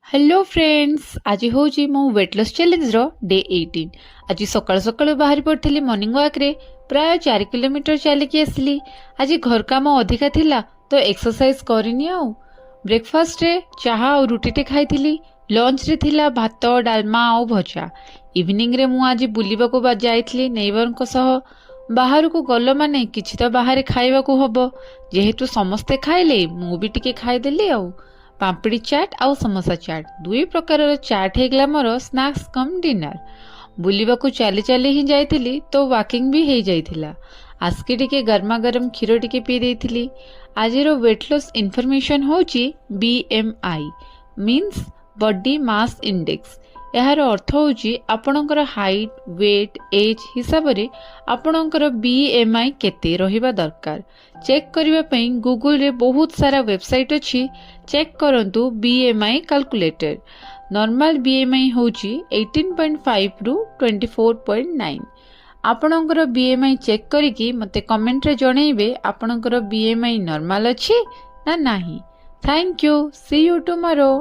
Hello friends, ଆଜି ହେଉଛି ମୋ ୱେଟ୍ ଲସ୍ ଚ୍ୟାଲେଞ୍ଜର ଡେ 18। ଆଜି ସକାଳୁ ସକାଳୁ ବାହାରି ପଡ଼ିଥିଲି ମର୍ଣ୍ଣିଂ ୱାକ୍ରେ। ପ୍ରାୟ 4 କିଲୋମିଟର ଚାଲିକି ଆସିଲି। ଆଜି ଘର କାମ ଅଧିକା ଥିଲା ତ ଏକ୍ସରସାଇଜ କରିନି। ଆଉ ବ୍ରେକଫାଷ୍ଟରେ ଚାହା ଆଉ ରୁଟିଟେ ଖାଇଥିଲି। ଲଞ୍ଚରେ ଥିଲା ଭାତ, ଡାଲମା ଆଉ ଭଜା। ଇଭିନିଂରେ ମୁଁ ଆଜି ବୁଲିବାକୁ ଯାଇଥିଲି ନେଇବରଙ୍କ ସହ। ବାହାରକୁ ଗଲ ମାନେ କିଛି ତ ବାହାରେ ଖାଇବାକୁ ହବ। ଯେହେତୁ ସମସ୍ତେ ଖାଇଲେ, ମୁଁ ବି ଟିକେ ଖାଇଦେଲି। ଆଉ ପାମ୍ପିଡ଼ି ଚାଟ୍ ଆଉ ସମୋସା ଚାଟ୍, ଦୁଇ ପ୍ରକାରର ଚାଟ୍ ହେଇଗଲା ମୋର ସ୍ନାକ୍ସ କମ୍ ଡିନର। ବୁଲିବାକୁ ଚାଲି ଚାଲି ହିଁ ଯାଇଥିଲି ତ ୱାକିଂ ବି ହେଇଯାଇଥିଲା। ଆସିକି ଟିକେ ଗରମା ଗରମ କ୍ଷୀର ଟିକେ ପିଇ ଦେଇଥିଲି। ଆଜିର ୱେଟ୍ ଲସ୍ ଇନଫର୍ମେସନ୍ ହେଉଛି BMI, means body mass index। ଏହାର ଅର୍ଥ ହେଉଛି ଆପଣଙ୍କର ହାଇଟ୍, ୱେଟ୍, ଏଜ୍ ହିସାବରେ ଆପଣଙ୍କର BMI କେତେ ରହିବା ଦରକାର। ଚେକ୍ କରିବା ପାଇଁ ଗୁଗୁଲରେ ବହୁତ ସାରା ୱେବସାଇଟ୍ ଅଛି। ଚେକ୍ କରନ୍ତୁ BMI calculator. Normal BMI ହେଉଛି 18.5ରୁ 24.9। ଆପଣଙ୍କର BMI check କରିକି ମୋତେ କମେଣ୍ଟରେ ଜଣେଇବେ, ଆପଣଙ୍କର BMI normal ଅଛି ନା ନାହିଁ। Thank you, see you tomorrow.